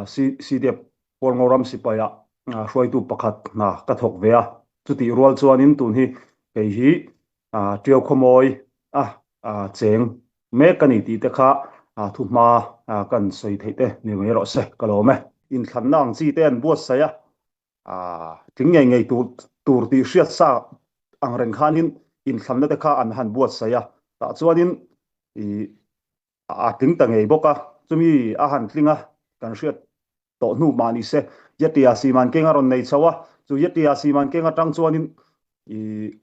CDF Kawlngo ram sipaia hruaitu pakhat hna ka thawk ve a. Chutih rual chuanin tun hi kei hi Tiau khawmawi a cheng mek ka ni tih te kha thuhma kan sawi theih te ni mai rawh se ka lawm e. Inthlanna ang chi te an buatsaih a, tling ngei ngei tur tur tih hriat sa ang reng khanin inthlanna te kha an han buatsaih a, tah chuanin ih a tling ta ngei bawk a, chumi a han tling a kan hriat tawh hnu mah ni se Yetia Siman Keng a rawn nei chho a, chu Yetia Siman Keng atang chuanin ih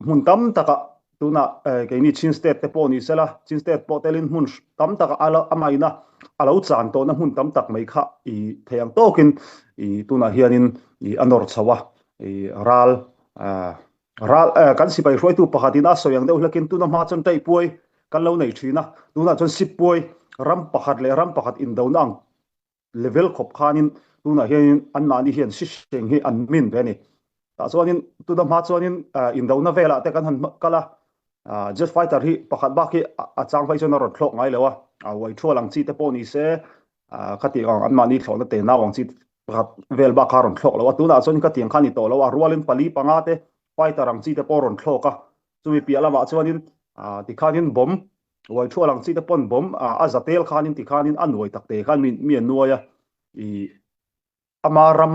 hmun tam takah tunah keini Chin State te pawh ni sela, Chin State pawh telin hmun tam takah a a maina a lo chan tawhna hmun tam tak mai kha ih thei ang tawkin ih tunah hianin ih a nawr chho a, ih ral ral kan sipai hruaitu pakhatin a sawi ang deuh hlakin tuna hma chuan taihpuai kan lo nei thin a, tunah chuan sippuai ram pakhat leh ram pakhat indona ang level khawp khanin tunah hianin anmahni hian hriseng hi an min ve a ni. Tah chuanin tuna hma chuanin indona velah te kan han kal a, jet fighter hi pakhat bak hi a chang phei chuan a rawn thlawk ngai lo a, a uai thual ang chi te pawh ni se khatiang ang anmahni thlawhna te nau ang chi pakhat vel bak kha a rawn thlawk lo a, tunah chuan khatiang kha a ni tawh lo a, rualin pali panga te fighter ang chi te pawh a rawn thlawk a, chumi piah lamah chuanin tikhanin bomb Uai thu a lang chi te pawn bawm a za tel khanin ti khanin a nuai tak te khan mi mi an nuai a, i ama ram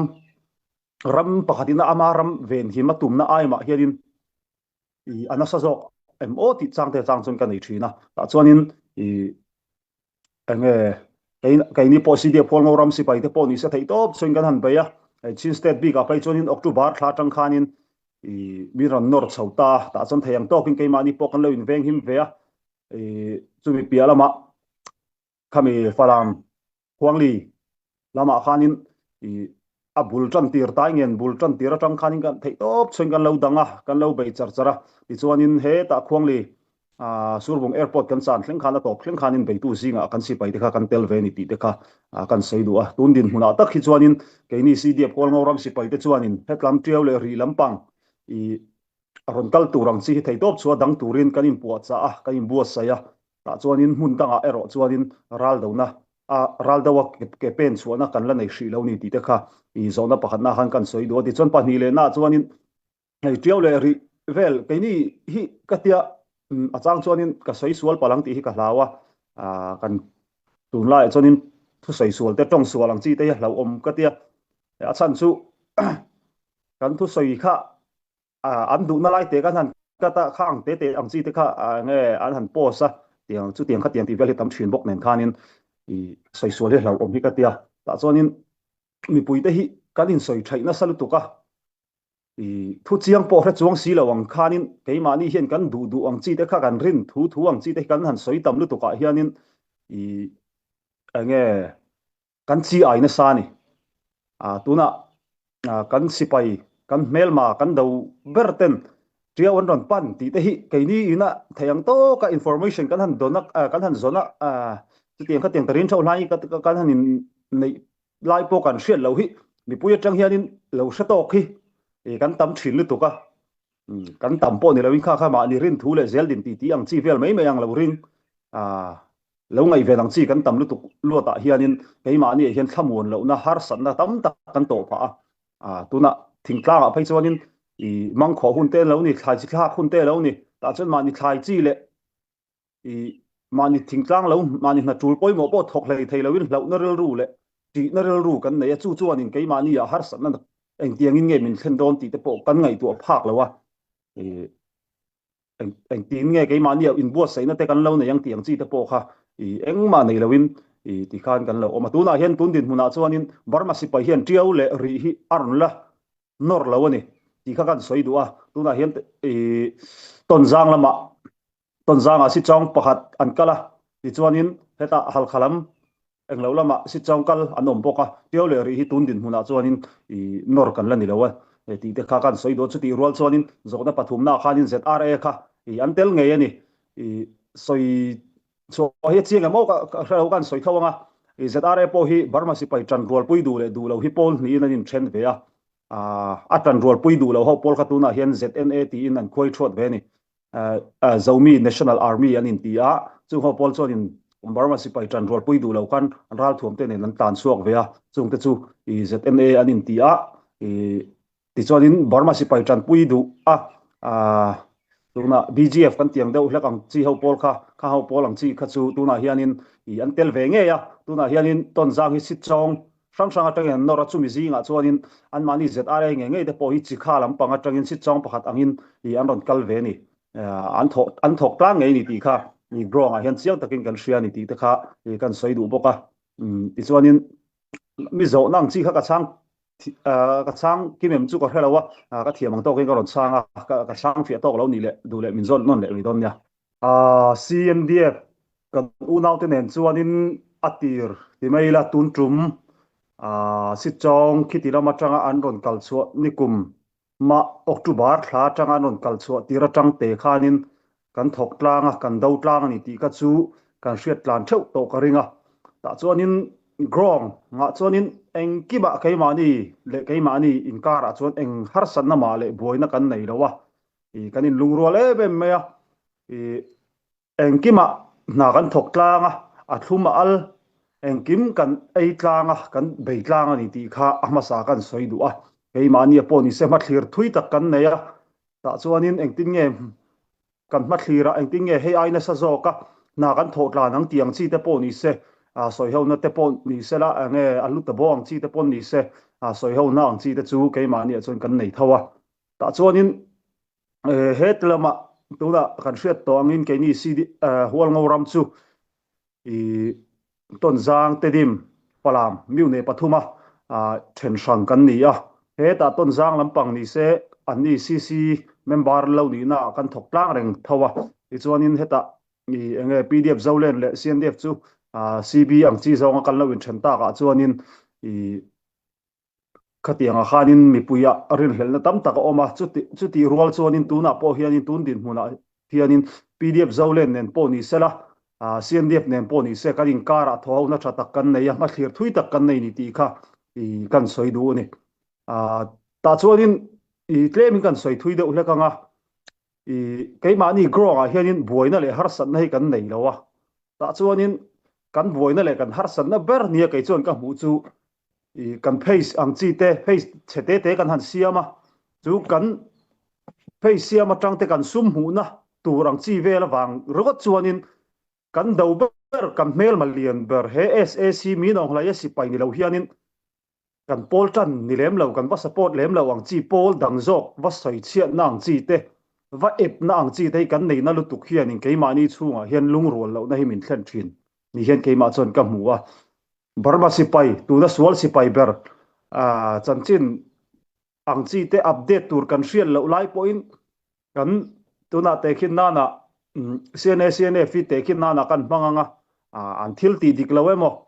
ram pakhatin a ama ram venhim a tumna ai mah hianin i a nasa zawk em aw tih chang te chang chuan ka nei thin a, tah chuanin i enge kei keini pawh CDF Khualngo ram sipai te pawh ni se theih tawp chuan kan han bei a, hei Chin State bikah phei chuanin October thla atang khanin I mi rawn nawr chho ta, tah chuan thei ang tawkin keimahni pawh kan lo inveng him ve a, i chumi piah lamah khami Falam Khuangli lamah khanin i a bul tan tir tai ngen bul tan tir atang khanin kan theih tawp chuan kan lo dang a, kan lo bei char char a, tichuanin hetah Khuangli Surbung Airport kan chan thleng khan a tawp thleng khanin beitu zingah kan sipai te kha kan tel ve a ni tih te kha kan sawi duh a. Tun dinhmunah tak hi chuanin keini CDF Kawlngo ram sipai te chuanin hetlam tiau leh rih lampang i rawn kal tur ang chi hi thei tawp chu a dang turin kan inpuahchah a, kan inbuatsaih a. Tah chuanin hmun dangah erawh chuanin raldona a raldoa ke pen chhuahna kan la nei hrih lo ni tih te kha i zawhna pakhatna khan kan sawi duh a. Tichuan pahnih lehnaah chuanin Hei tiau leh rih vel keini hi ka tia a chang chuanin ka sawi sual palh ang tih hi ka hlau a, kan tunlaiah chuanin thusawi sual te tawng sual ang chi te hi a hlauhawm ka tia, a chhan chu kan thusawi kha an duhna lai te kan han cut a, kha ang te te ang chi te kha enge an han post a, tiang chutiang kha tiang tih vel hi tam thin bawk nen khanin i sawi sual hi a hlauhawm hi ka tia, tah chuanin mipuite hi kan insawi theih nasa lutuk a. I thu chiang pawh hre chuang si lo ang khanin keimahni hian kan duh duh ang chi te kha kan rin thu thu ang chi te hi kan han sawi tam lutuk ah hianin i enge kan chi ai nasa a ni. A tunah kan sipai kan hmelma kan do ber ten tiau an rawn pan tih te hi keini ina thei ang tawka information kan han dawn a kan han zawn a chutiang khatiang ta rin theuh hlai kan han in neih lai pawh kan hriat loh hi mipui atang hianin lo hre tawk hi ih kan tam thin lutuk a, kan tam pawh ni loin kha kha mahni rin thu leh zel din tih tih ang chi vel mai mai ang lo ring ah lo ngaihven ang chi kan tam lutuk luatah hianin keimahni ah hian thlamuan lohna harsatna tam tak kan tawh phah a, ah tunah thingtlangah phei chuanin ih mangkhawh hun te lo ni thlai chi thlak hun te lo ni tah chuan mahni thlai chi leh I mahni thingtlang lo, mahni hna tul pawimawh pawh thawk hlei thei loin hlauhna rilru leh tihna rilru kan nei a, chu chuanin keimahni ah harsatna engtiangin nge min thlen dawn tih te pawh kan ngaihtuah phak lo a, i engtin nge keimahni ah inbuatsaihna te kan lo nei ang tih ang chi te pawh kha i engmah nei loin i tikhan kan lo awm a. Tunah hian tun dinhmunah chuanin Burma sipai hian tiau leh rih hi a rawn la nawr lo a ni tih kha kan sawi duh a, tunah hian i Tonzang lamah Tonzangah Sichawng pakhat an kal a, tichuanin hetah Halkha lam englo lamah Sichawng kal an awm bawk a, Tiau leh rih hi tun dinhmunah chuanin i nawr kan la ni lo a, tih te kha kan sawi dawn. Chutih rual chuanin zawhna pathumnaah khanin ZRA kha i an tel ngei a ni. I sawi chhuah hi a chiang em aw ka hre lo, kan sawi tho ang a. I ZRA pawh hi Burma sipai ṭan rualpui duh leh duh lo hi pawl hnihin an inṭhen ve a, a ṭan rualpui duh lo ho pawl kha tunah hian ZNA tiin an khuai ṭhuat ve a ni. Zomi National Army an inti a, chung ho pawl chuanin Burma sipai ṭan rualpui duh lo khan an ralthuam te nen an tlan chhuak ve a, chungte chu i ZNA an inti a, i tichuanin Burma sipai ṭanpui duh a, tunah BGF kan tiang deuh hlek ang chi ho pawl kha, kha ho pawl ang chi kha chu tunah hianin i an tel ve ngei a, tunah hianin Tonzang hi Sitchawng hrang hrang atangin an nawr a, chumi zingah chuanin anmahni ZRA ngei ngei te pawh hi Chikha lampang atangin Sitchawng pakhat angin i an rawn kal ve a ni. An thawh an thawk tlang ngei a ni tih kha i ground ah hian chiang takin kan hria a ni tih te kha i kan sawi duh bawk a. Tichuanin mi zawhna ang chi kha ka chhang ka chhang kim em chu ka hre lo a, ka thiam ang tawkin ka rawn chhang a, ka chhang fiah tawk lo nih leh duh leh min zawt nawn leh rih dawn nia. CNDF kan unaute nen chuanin a tir ti mai ila tun tum Sichawng khiti lam atanga an rawn kal chhuah nikum Mah October thla atanga an rawn kal chhuah tir atang te khanin kan thawk tlang a, kan do tlang a ni tih kha chu kan hriat tlan theuh tawh ka ring a. Tah chuanin ground ngah chuanin engkimah keimahni leh keimahni inkarah chuan eng harsatna mah leh buaina kan nei lo a, ih kan inlungrual em em mai a, ih Engkimah hna kan thawk tlang a, a thlum a al, engkim kan ei tlang a, kan bei tlang a ni tih kha a hmasa kan sawi duh a. Keimahnia pawh nise hmathlir thui tak kan nei a, tah chuanin engtin nge kan hmathlirah engtin nge hei ai nasa zawk a, hna kan thawh tlan ang tih ang chi te pawh nise, sawihona te pawh nise la, enge a hlu ta bawk ang chi te pawh nise, sawihona ang chi te chu keimahniah chuan kan nei tho a. Tah chuanin He tlama tunah kan hriat tawh angin keini CD Hualngo ram chu i Tonzang Tedim Falam Mune pathuma then hrang kan ni a. Hetah Tonzang lampang ni se anni CC member lo nihna ah kan thawk tlang reng tho a. Tichuanin hetah i enge PDF Zolen leh CNDF chu CB ang chi zawnga kan lo inthen takah chuanin i Khatiangah khanin mipuiah rinhlelhna tam tak a awm a, chuti chutih rual chuanin tunah pawh hianin tun dinhmunah hianin PDF Zolen nen pawh ni sela, CNDF nen pawh ni se kan inkarah thawhona tha tak kan nei a, hmathlir thui tak kan nei ni tih kha kan sawi duh a ni. Tah chuanin tlemin kan sawi thui deuh hlek ang a, keimahni ground-ah hianin buaina leh harsatna hi kan nei lo a, tah chuanin kan buaina leh kan harsatna ber nia kei chuan ka hmuh chu I kan phase ang chi te, phase chhe te te kan han siam a, chu kan phase siam atang te kan sum hmuhna tur ang chi vel avang ringawt chuanin kan do ber, kan hmelma lian ber he SAC min awng hlai a sipai ni lo hianin kan pawl tan ni lem lo, kan va support lem lo ang chi pawl dang zawk va sawi chhiatna ang chi te, va epna ang chi te hi kan neihna lutuk hianin keimahni chhungah hian lungrual lohna hi min thlen thin ni hian keimah chuan ka hmu a. Burma sipai, tuna sual sipai ber chanchin ang chi te update tur kan hriat loh lai pawhin kan tunah tehkhin nana CNA CNF hi tehkhin nana kan hmang ang a, an thil tih dik lo emaw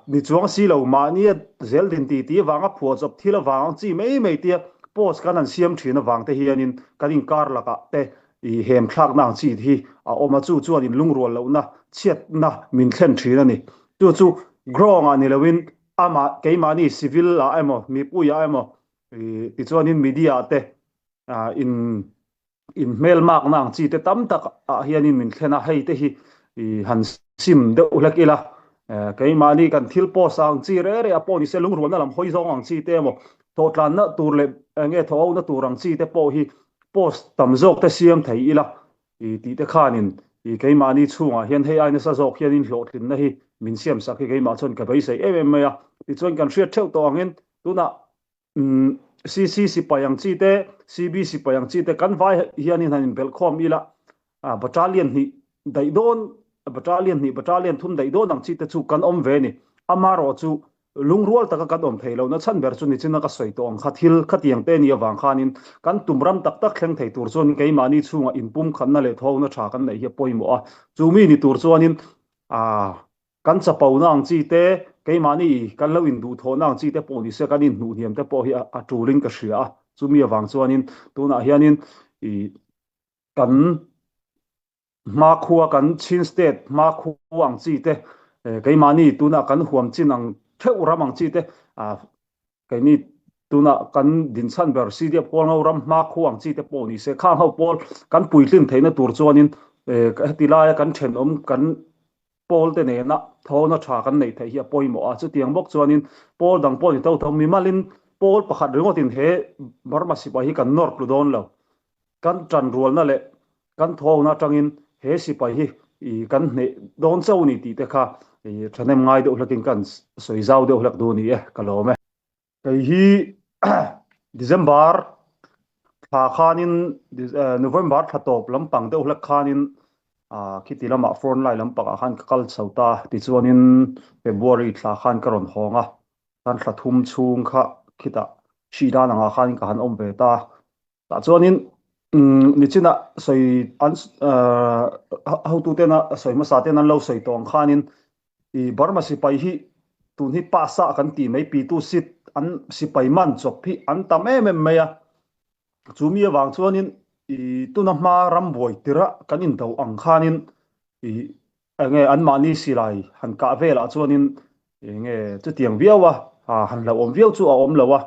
ni chuang si lo mahni a zel din ti tih avanga phuahchawp thil avang ang chi mai mai tia post kan han siam thin avang te hianin kan inkar lakah te I hem thlakna ang chi hi a awm a, chu chuan in lungrual lohna chhiatna min thlen thin a ni. Chu chu ground ah ni loin amah keimahni civil ah emaw mipui ah emaw tichuanin media ah te in in hmelmakna ang chi te tam tak ah hianin min thlen a, hei te hi han sim deuh hlek ila keimahni kan thil post ang chi reh reh ah pawh ni se lungrualna lam hawi zawng ang chi te emaw thawhtlanna tur leh enge thawhona tur ang chi te pawh hi Post tam zawk te siam thei ila i tih te khanin i keimahni chhungah hian hei ai nasa zawk hianin hlawhtlinna hi min siam sak hi keimah chuan ka beisei em em mai a. Tichuan kan hriat theuh tawh angin tunah CC sipai ang chi te, CB sipai ang chi te kan vai hianin han inbelhkhawm ila battalion hnih daih dawn, battalion hnih, battalion thum daih dawn ang chi te chu kan awm ve a ni. Amaherawh chu Lungrual taka kan awm thei lohna chhan ber chu nichina ka sawi tawh ang kha thil khatiang te nih avang khanin kan tum ram tak tak thleng thei tur chuanin keimahni chhungah inpumkhatna leh thawhna tha kan neih hi a pawimawh a. Chu mi ni tur chuanin aah kan chapona ang chi te, keimahni kan lo induhthawhna ang chi te pawh nise kan inhnuhhniam te pawh hi a tulin ka hria a. Chu mi avang chuanin tunah hianin ih kan Hmakhua kan Chin State hmakhua ang chi te, keimahni tunah kan huam chin ang theuh ram ang chi te, keini tunah kan dinchhan ber CDF Hualngo ram hmakhua ang chi te pawh ni se, khang ho pawl kan puitlin theihna tur chuanin heti laia kan thenawm kan. Pawl te nena thawhna tha kan neih theih hi a pawimawh a, chutiang bawk chuanin pawl dang pawh ni tho tho mimalin pawl pakhat ringawtin he Burma sipai hi kan nawr tlu dawn lo. Kan tanrualna leh kan thawhna atangin he sipai hi kan hneh dawn chauh a ni tih te kha thahnem ngai deuh hlakin kan sawi zau deuh hlak duh a ni e, ka lawm e. Kei hi December thla khanin November thla tawp lampang deuh hlek khanin khiti lamah front line lampangah khan ka kal chho ta. Tichuanin February thla khan ka rawn hawng a, kan thla thum chhung kha khitah hri dan angah khanin ka han awm ve ta. Tah chuanin nichinah sawi an hotuten a sawi hmasa ten an lo sawi tawh ang khanin i Burma sipai hi tun hi pasa kan tih mai pitu sit an sipai man chawp hi an tam em em mai a. Chu mi avang chuanin i tuna hma rambuai tirh a kan indo ang khanin i enge anmahni silai han kah velah chuanin enge chutiang viau a han hlauhawm viau chu a awm lo a.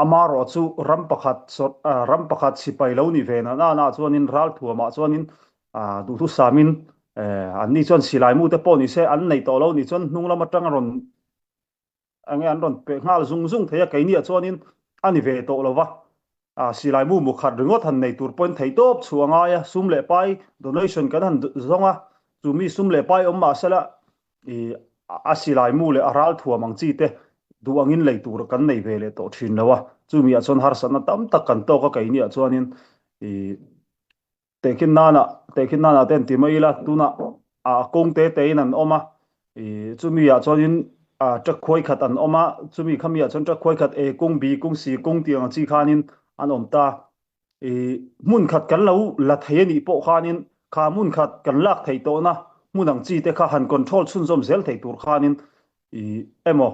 Amarawh chu ram pakhat ram pakhat sipai lo ni ve na nana chuanin ralthuamah chuanin duhthusamin anni chuan silai mute pawh ni se an nei tawh lo ni chuan hnung lam atanga rawn enge an rawn peh nghal zung zung thei a keiniah chuanin a ni ve tawh lo va. Silai mu mu khat ringawt han nei tur pawhin thei tawp chhuah a ngai a, sum leh pai donation kan han zawng a, chu mi sum leh pai awm mah sela i a silai mu leh a ral thuam ang chi te duh angin lei tur kan nei ve leh tawh thin lo a, chumi ah chuan harsatna tam tak kan tawk a keiniah chuanin i tehkhin nana tehkhin nana te an ti mai ila tunah a kawng te te in an awm a i chumi ah chuanin a truck khuai khat an awm a chumi khami ah chuan truck khuai khat A kawng B kawng C kawng tih ang chi khanin an awm ta. I hmun khat kan lo la thei a nih pawh khanin kha hmun khat kan lak theih tawhna hmun ang chi te kha han control chhunzawm zel thei tur khanin i emaw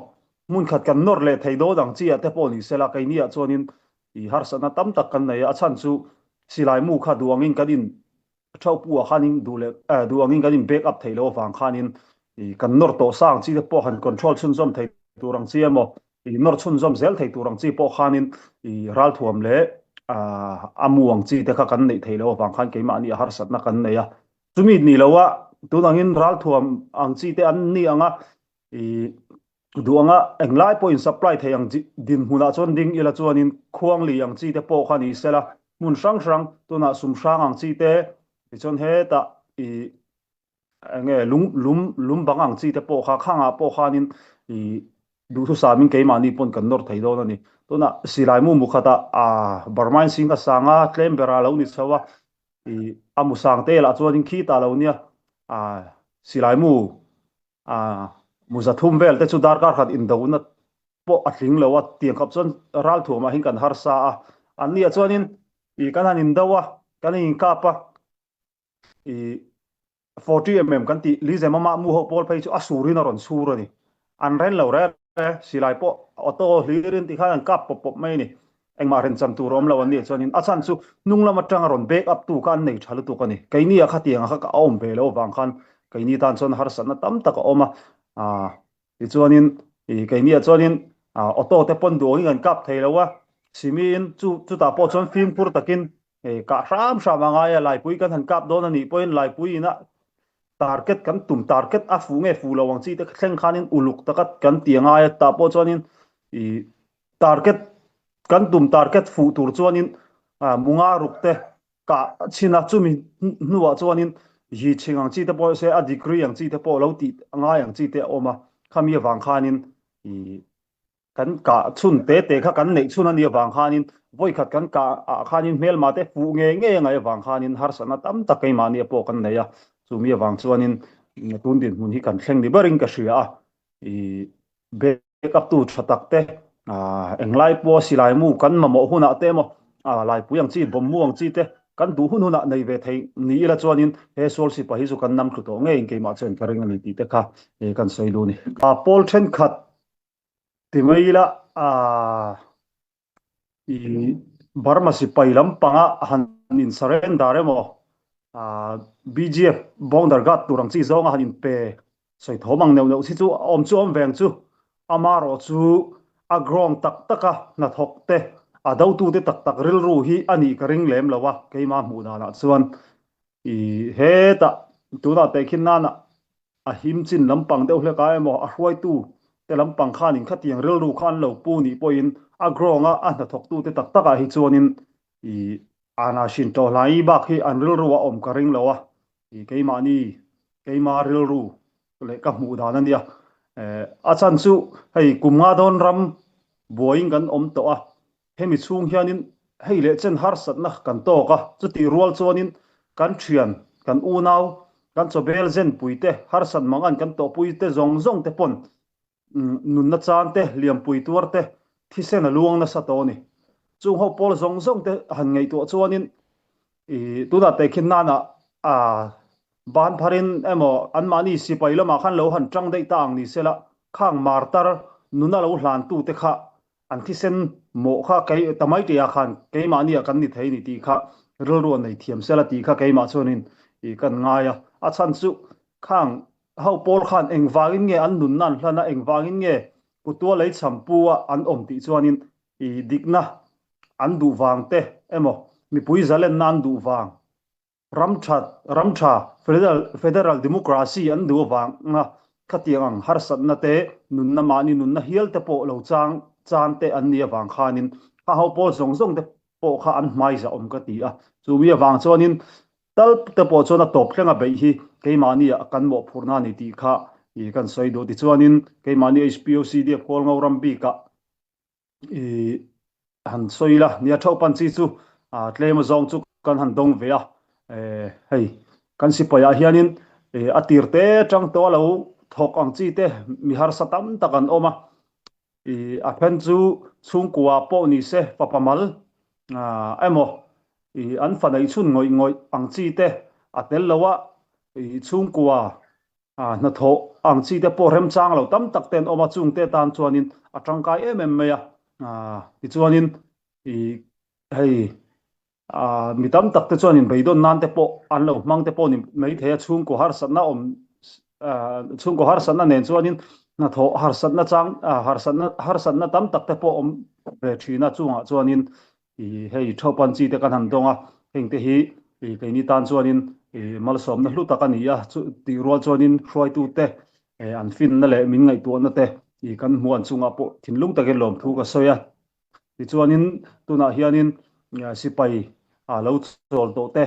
hmun khat kan nawr leh thei dawn ang chi ah te pawh ni sela keini ah chuanin i harsatna tam tak kan nei a, a chhan chu silai mu kha duh angin kan in Thau pu ah khanin duh leh duh angin kan in back up theih loh avang khanin i kan nawr tawh sa ang chi te pawh han control chhunzawm thei tur ang chi emaw i nawr chhunzawm zel thei tur ang chi pawh khanin i ralthuam leh a mu ang chi te kha kan neih theih loh avang khan keimahni a harsatna kan nei a. Chumi ni lo a tun angin ralthuam ang chi te an ni ang a i Duh anga englai pawhin supply thei ang dinhmunah chuan ding ila chuanin khuangli ang chi te pawh kha ni sela hmun hrang hrang tunah sum hrang ang chi te tichuan hetah i enge lung lum lum bang ang chi te pawh kha khangah pawh khanin i duhthusamin keimahni pawn kan nawr thei dawn a ni. Tunah silai mu mu khatah a Burmain sing a sanga tlem berah a lo ni chho a i a mu sang te lah chuanin khitah lo nia a silai mu A muza thum vel te chu darkar khat indona pawh a tling lo a, tiang khawp chuan ralthuamah hian kan harsa a. An nia chuanin ih kan han indo a, kan inkap a, ih 40 mm kan tih Lizem amah mu ho pawl phei chu a surin a rawn sur a ni. An ren lo reng reng, silai pawh auto hlirin tikhan an kap pawp pawp mai a ni. Engmah renchan tur a awm lo an nih chuanin a chhan chu hnung lam atanga rawn back up tu kha an nei tha lutuk a ni. Keini ah khatiang ah kha a awm ve loh avang khan keini tan chuan harsatna tam tak a awm a. Aaa tichuanin ih keini ah chuanin aaa auto te pawn duh angin kan kap thei lo a, simiin chu chutah pawh chuan fimkhur takin ih kah hram hram a ngai a, laipui kan han kap dawn a nih pawhin laipui ina target kan tum target a fuh nge fuh lo ang chi te thleng khanin uluk taka kan ti a ngai a, tah pawh chuanin ih Target kan tum target fuh tur chuanin munga ruk te kah chhin a, chumi hnuah chuanin hi chhing ang chi te pawh se a degree ang chi te pawh lo tih ngai ang chi te a awm a, khami avang khanin ih kan kah chhun te te kha kan neih chhun a nih avang khanin vawikhat kan kah ah khanin hmelma te fuh ngei ngei a ngaih avang khanin harsatna tam tak keimahni pawh kan nei a, chumi avang chuanin tun dinhmun hi kan thleng ni berin ka hria a, ih Backup tu tha tak te, englai pawha silai mu kan mamawh hunah te emaw, laipui ang chi, bomb mu ang chi te kan duh hun hunah nei ve thei ni ila chuanin he sual sipai hi chu kan nam thlu tawh ngeiin keimah chuan ka ring a ni tih te kha kan sawi lu a ni. Pawl thenkhat ti mai ila I Burma sipai lampanga han in surrender emaw BGF boundary guard tur ang chi zawnga han inpe sawi thawm ang neuh neuh si chu a awm chu a awm ve ang chu. Amarawh chu a ground tak taka hnathawk te a dotute tak tak rilru hi a nih ka ring lem lo a keimah hmuh danah chuan i hetah tunah tehkhin nana. A him chin lampang deuh hlek a emaw a hruaitu te lampang khanin khatiang rilru kha an lo pu nih pawhin a ground a a hnathawktu te tak takah hi chuanin ih ana hrin tawh hlai bak hi an rilru a awm ka ring lo a, ih keimahni keima rilru leh ka hmuh dan a nia. Eh a chhan chu hei kum nga dawn ram buaiin kan awm tawh a, Hemi chhung hianin hei leh chen harsatna kan tawk a, chutih rual chuanin kan thian, kan unau, kan chawbel zenpui te, harsat mangan kan tawhpui te zawng zawng te pawn nunna chan te, liampui tuar te, thisen a luang nasa tawh a ni. Chung ho pawl zawng zawng te han ngaihtuah chuanin i tunah tehkhin nana a ban pharin emaw anmahni sipai lamah khan lo han tang daih ta ang ni sela, khang martar nuna lo hlantute kha An thisen mawh kha kei Tamaiteah khan keimahniah kan ni thei ni tih kha rilru a nei thiam sela tih kha keimah chuanin i kan ngai a. A chhan chu khang ho pawl khan engvangin nge an nunna an hlan a, engvangin nge kutua lei chhampu a an awm tih chuanin i dikna an duh vang te emaw mipui zalenna an duh vang Ram that, ram tha, federal, federal democracy an duh avanga khatiang ang harsatna te, nunna mahni nunna hial te pawh lo chang chan te an nih avang khanin kha ho pawl zawng zawng te pawh kha an hmaiza awm ka ti a. Chumi avang chuanin tal te pawh chuan a tawp thlenga beih hi keimahni ah kan mawhphurhna a ni tih kha i kan sawi duh. Tichuanin keimahni HPOCD Khualngo ram bikah I han sawi ila, nia theuh pan chi chu tlem azawng chu kan han dawng ve a, hei kan sipaiah hianin a tir te tang tawh a lo thawk ang chi te mi harsa tam tak an awm a, i a then chu chhungkua pawh ni se fapa mal emaw i an fa neih chhun ngawih ngawih ang chi te a tel lo a, i chhungkua A hnathawh ang chi te pawh remchang lo tam tak te an awm a, chung te tan chuanin a tangkai em em mai a. Tichuanin i hei mi tam tak te chuanin beidawn nan te pawh an lo hmang te pawh ni mai thei a, chhungkaw harsatna awm chhungkaw harsatna nen chuanin hnathawh harsatna chang harsatna harsatna tam tak te pawh awm ve thin a, chungah chuanin I hei Thopan chi te kan han dawng a, heng te hi i keini tan chuanin i malsawmna hlu tak a ni a, chu tih rual chuanin hruaitute an finna leh min ngaihtuahna te i kan hmuh an chungah pawh thinlung takin lawmthu ka sawi a. Tichuanin tunah hianin sipai a lo chawl tawh te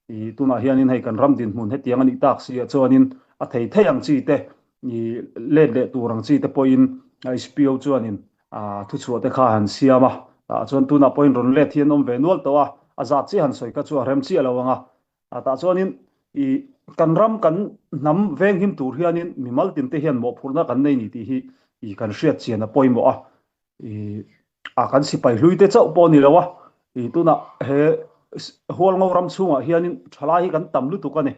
I tunah hianin hei kan ram dinhmun hetiang a nih tak si ah chuanin a thei thei ang chi te, i let leh tur ang chi te pawhin HPO chuanin thuchhuah te kha han siam a. Tah chuan tunah pawhin rawn let hi an awm ve nual tawh a, a zat chiah han sawi kha chu a rem chiah lo ang a. Tah chuanin i kan ram kan hnam venghim tur hianin mimal tin te hian mawhphurhna kan nei ni tih hi i kan hriat chian a pawimawh a. I a kan sipai hlui te chauh pawh a ni lo a, i tunah he Hualngo ram chhungah hianin thalai hi kan tam lutuk a ni.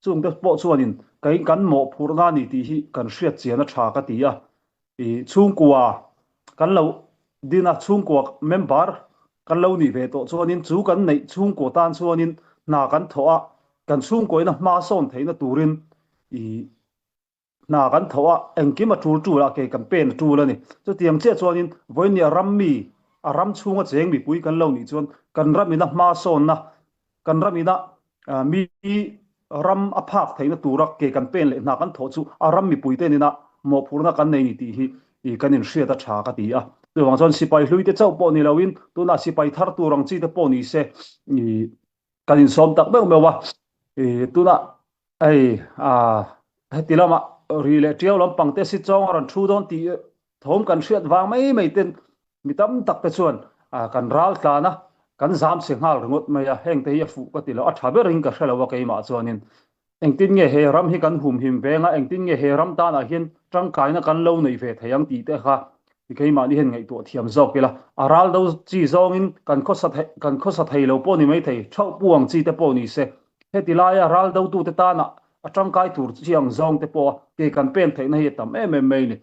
Chungte pawh chuanin kei kan mawhphurhna a ni tih hi kan hriat chian a tha ka ti a. I chhungkua kan lo din a, chhungkua member kan lo nih ve tawh chuanin chu kan neih chhungkua tan chuanin hna kan thawh a, kan chhungkuaina hma sawn theihna turin i Hna kan tho a, engkim a tul tul a, kei kan pen a tul a ni. Chutiang chiah chuanin vawinia ram mi, a ram chhunga cheng mipui kan lo nih chuan kan ram ina hma sawnna, kan ram ina mi ram a phak theihna tura ke kan pen leh hna kan thawh chu a ram mipuite nena mawhphurhna kan nei ni tih hi kan inhriat a tha ka ti a. Chuvang chuan sipai hluite chauh pawh ni loin tunah sipai thar tur ang chi te pawh ni se Kan insawm tak meuh meuh a, i tunah hei heti lama ri leh tiau lampang te si chawng a rawn thu dawn tih thawm kan hriat vang mai mai ten mi tam tak te chuan kan ral tlan a, kan zam chhe nghal ringawt mai a, heng te hi a fuh ka ti lo, a tha berin ka hre lo a keimah chuanin Engtin nge he ram hi kan humhim veng a, engtin nge he ram tanah hian tangkaina kan lo neih ve thei ang tih te kha keimahni hian ngaihtuah thiam zawk ila. A ral do chi zawngin kan khawsa thei, kan khawsa thei lo pawh ni mai thei, thauh pu ang chi te pawh ni se. Heti laia ral dotute tana a tangkai tur chi ang zawng te pawh a ke kan pen theihna hi a tam em em mai ni.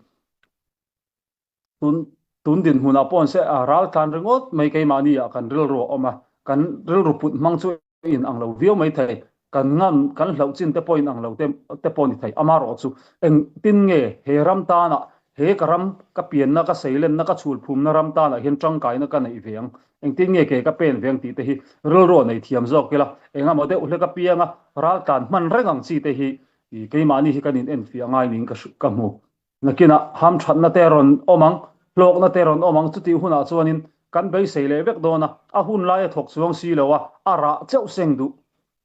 Tun tun dinhmunah pawh an se a ral tlan ringawt mai keimahni ah kan rilru a awm a, kan rilru put hmang chu in ang lo viau mai thei, kan ngam kan hlauh chin te pawh in ang lo te te pawh ni thei. Amaherawh chu engtin nge he ram tanah he ka ram ka pianna ka seilenna ka chhulphumna ram tanah hian tangkaina ka neih ve ang, engtin nge ke ka pen ve ang tih te hi rilru a nei thiam zawk ila, engemaw deuh hlek apianga ral tlan hman reng ang chi te hi. Keimahni hi kan in enfiah ngai niin ka ka hmu. Nakinah hamthatna te rawn awm ang, hlawkna te rawn awm ang, chutih hunah chuanin kan beisei leh vek dawn a, a hun lai a thawk chuang si lo a, a rah chauh seng duh,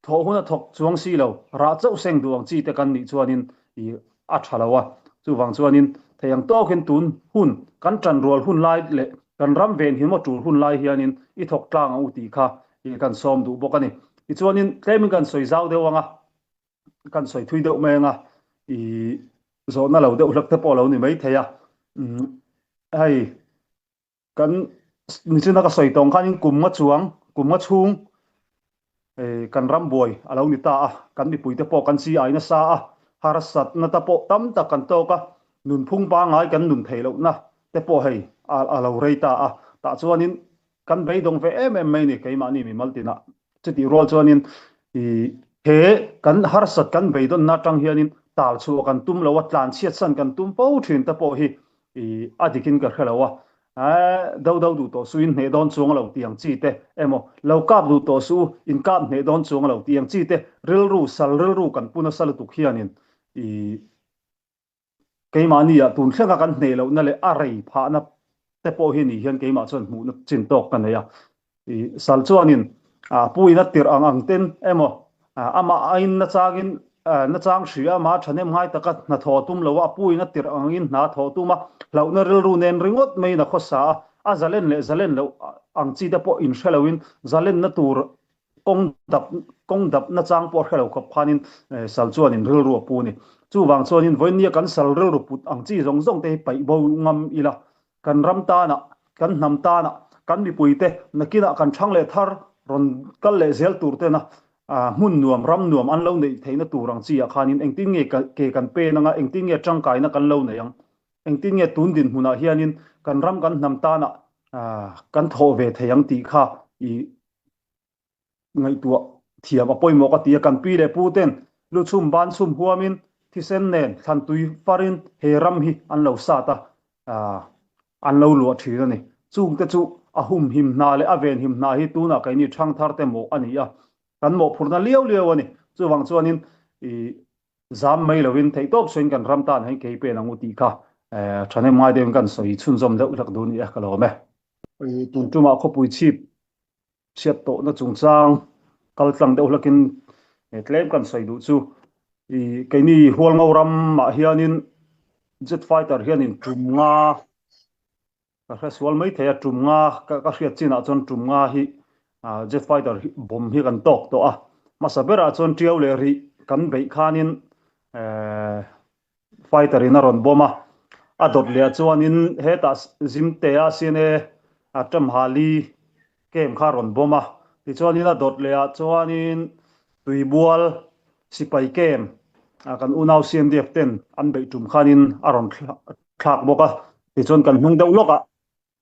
thawh hun a thawk chuang si lo, rah chauh seng duh ang chi te kan nih chuanin i a tha lo a. Chuvang chuanin thei ang tawkin tun hun kan tanrual hun lai leh kan ram ven hi maw tul hun lai hianin i thawk tlang ang u tih kha i kan sawm duh bawk a ni. Tichuanin tlemin kan sawi zau deuh ang a. Kan sawi thui deuh mai anga i zawhna lo deuh hlek te pawh lo ni mai thei a. Hei kan nichina ka sawi tawng khanin kum nga chuang, kum nga chhung kan ram buai a lo ni ta a, kan mipuite pawh kan chi ai nasa a, harsatna te pawh tam tak kan tawk a, nunphung pangngai kan nun theih lohna te pawh hei a lo rei ta a, tah chuanin Kan beidawng ve em em mai ni keimahni mimal tinah. Chutih rual chuanin i he kan harsat kan beidawnna atang hianin tal chhuah kan tum lo a, tlanchhiatsan kan tum fo thin te pawh hi i a dikin ka hre lo a. Ae do do duh tawh suh in hneh dawn chuang lo tih ang chi te emaw, lo kap duh tawh suh u in kap hneh dawn chuang lo tih ang chi te rilru sal rilru kan pu nasa lutuk hianin i Keimahni ah tun thlenga kan hneh lohna leh a rei phahna te pawh hi ni hian keimah chuan hmuhna chin tawk ka nei a. I sal chuanin pu in a tirh ang ang ten emaw amah aiin nachangin nachang hria amah thahnem ngai taka hna thawh tum lo a, pu in a tirh ang angin hna thawh tum a, hlauhna rilru nen ringawt maiin a khawsa a, a zalen leh zalen loh ang chi te pawh inhre loin zalenna tur Kawng dap, kawng dap nachang pawh a hre lo khawp khanin sal chuanin rilru a pu a ni. Chuvang chuanin vawinia kan sal rilru put ang chi zawng zawng te hi paih bo ngam ila, kan ram tanah, kan hnam tanah, kan mipuite nakinah kan thang leh thar rawn kal leh zel tur tena hmun nuam, ram nuam an lo neih theihna tur ang chi ah khanin engtin nge ke kan pen anga, engtin nge tangkaina kan lo nei ang, engtin nge tun dinhmunah hianin kan ram kan hnam tanah kan thawh ve thei ang tih kha i Ngaihtuah thiam a pawimawh ka ti a, kan pi leh pu ten lu chhum ban chhum huamin thisen nen thlan tui farin he ram hi an lo sat a, an lo luah thin a ni. Chungte chu a humhim hna leh a venhim hna hi tunah keini thangthar te mawh a ni a, kan mawhphurhna liau liau a ni. Chuvang chuanin i zam mai lovin theihtawp sawiin kan ram tan hian kei pen ang u tih kha thahnem ngai deuhin kan sawi chhunzawm deuh hlek duh a ni a, ka lawm e. Tun tumah khawpui chhip Chhiat tawhna chungchang kal tlang deuh hlakin tlem kan sawi duh chu i keini Hualngo ramah hianin jet fighter hianin tum nga ka hre sual mai thei a, tum nga ka hriat chinah chuan tum nga hi jet fighter hi bomb hi kan tawk tawh a. Hmasa berah chuan Tiau leh Rih kan beih khanin Fighter in a rawn bawm a, a dawt leh ah chuanin hetah Zimtea CNA a Ṭamhali camp kha a rawn bawm a, tichuanin a dawt leh ah chuanin Tuibual sipai camp kan unau CNDF ten an beih ṭum khanin a rawn thlak bawk a, tichuan kan hnung deuh lawk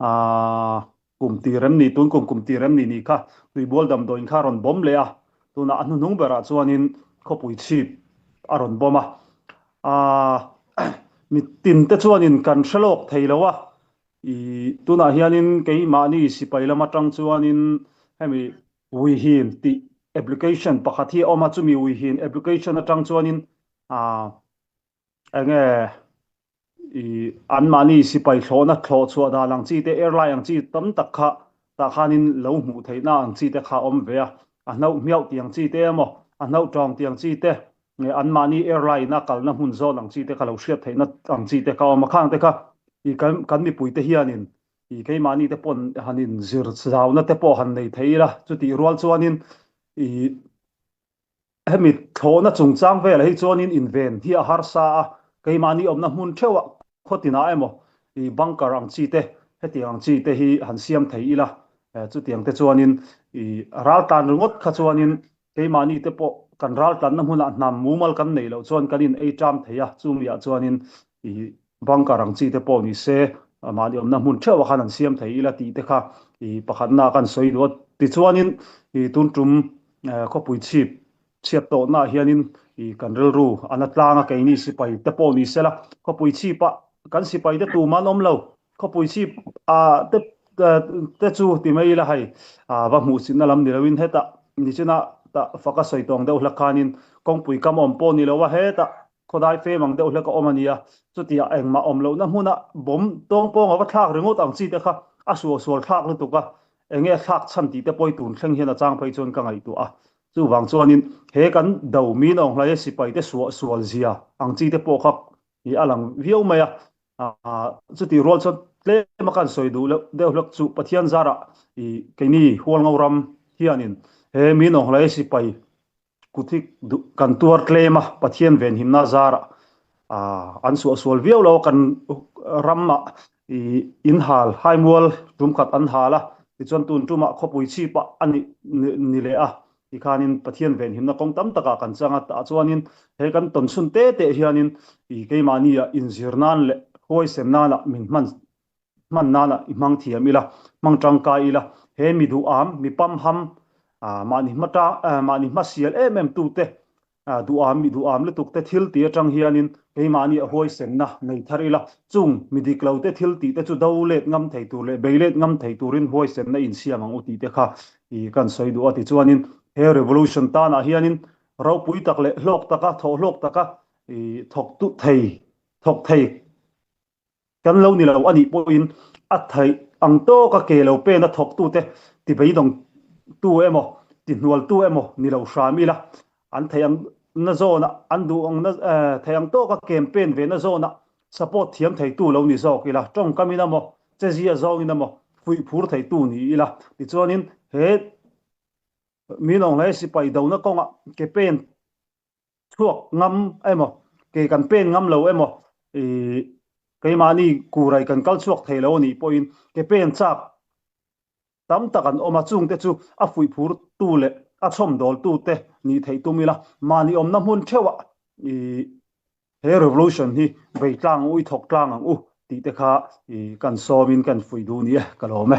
ah Kum tir em ni, tun kum kum tir em ni ni kha Tuibual damdawiin kha a rawn bawm leh a, tunah a hnuhnung berah chuanin khawpui chhip a rawn bawm a. Mitin te chuanin kan hre lawk thei lo a, i tunah hianin keimahni sipai lam atang chuanin hemi Uihin tih application pakhat hi a awm a, chumi Uihin application atang chuanin Enge i anmahni sipai thlawhna thlawh chhuah dan ang chi te, airline ang chi tam tak kha tah khanin lo hmuh theihna ang chi te kha a awm ve a, a hnauh hmiauh tih ang chi te emaw, a hnauh tawng tih ang chi te, nge anmahni airline a kalna hmun zawn ang chi te kha lo hriat theihna ang chi te kha a awm a, khang te kha i kan kan mipui te hianin i keimahni te pawn han inzir zauna te pawh han nei thei ila, chutih rual chuanin i Hemi thlawhna chungchang velah hi chuanin inven hi a harsa a, keimahni awmna hmun theuhah khawtinah emaw i bunker ang chi te, hetiang ang chi te hi han siam thei ila, chutiang te chuanin i raltlan ringawt kha chuanin keimahni te pawh kan raltlanna hmunah hnam mumal kan neih loh chuan kan in ei ṭam thei a, chumiah chuanin i bunker ang chi te pawh ni se mahni awmna hmun theuhah khan han siam thei ila tih te kha i pakhatna kan sawi duh a. Tichuanin i tun tum khawpui chhip chhiat tawhnaah hianin i kan rilru a na tlang a, keini sipai te pawh ni sela khawpui chhipah kan sipai te tum an awm lo, khawpui chhip ah te te chu ti mai ila hei va hmuhsitna lam ni loin hetah nichina tah faka sawi tawng deuh hlak khanin. Kawngpui kam awm pawh ni lo a, hetah khawdai fem ang deuh hlek a awm a nia. Chutia engmah awm lohna hmuna bomb tawng pawng a va thlak ringawt ang chi te kha a suahsual thlak lutuk a, enge a thlak chhan tih te pawh i tun thleng hian a chang phei chuan ka ngaihtuah a. Chuvang chuanin he kan do min awnghlaia sipai te suahsual zia ang chi te pawh kha i a lang viau mai a. Chutih rual chuan tlem a kan sawi duh loh deuh hlek chu Pathian zarah i keini Hualngo ram hianin he min awnghlaia sipai Kut hi kan tuar tlem a, Pathian venhimna zarah an suahsual viau lo a, kan ramah in hal, haimual tum khat an hal a, tichuan tun tumah khawpui chhipah a ni ni leh a, tikhanin Pathian venhimna kawng tam takah kan chang a, tah chuanin he kan tawn chhun te te hianin keimahnia inzir nan leh huaisen nanah min hman Hman nana i hmang thiam ila, hmang tangkai ila, he mi duham, mi pamham, mahni hma tang, mahni hma sial em em tute, duham, mi duham lutuk te thil tih atang hianin keimahni a huaisenna nei thar ila, chung mi dik lo te thil tih te chu do let ngam thei tur leh bei let ngam thei turin huaisenna insiam ang u tih te kha i kan sawi duh a. Tichuanin he revolution tanah hianin ropui tak leh hlawk taka, thawh hlawk taka i thawk thei, thawk thei Kan lo ni lo a nih pawhin a theih ang tawka ke lo pena thawktute ti beidawngtu emaw, ti hnualtu emaw ni lo hram ila, an theih ang na zawnah, an duh ang na theih ang tawka campaign ve na zawnah support thiam theitu lo ni zawk ila, tawngkamin emaw, chezia zawngin emaw fuih phur theitu ni ila. Tichuanin he Minawnghlai sipai dona kawngah ke pen chhuak ngam emaw, ke kan pen ngam lo emaw, ih keimahni kurai kan kal chhuak thei lo a nih pawhin ke pen chak tam tak an awm a, chungte chu a fuih phur tu leh a chhawmdawl tu te nih theih tum ila, mahni awmna hmun theuhah ih he revolution hi vei tlang ang u, i thawk tlang ang u tih te kha ih kan sawmin kan fuih duh ni e, ka lawm e.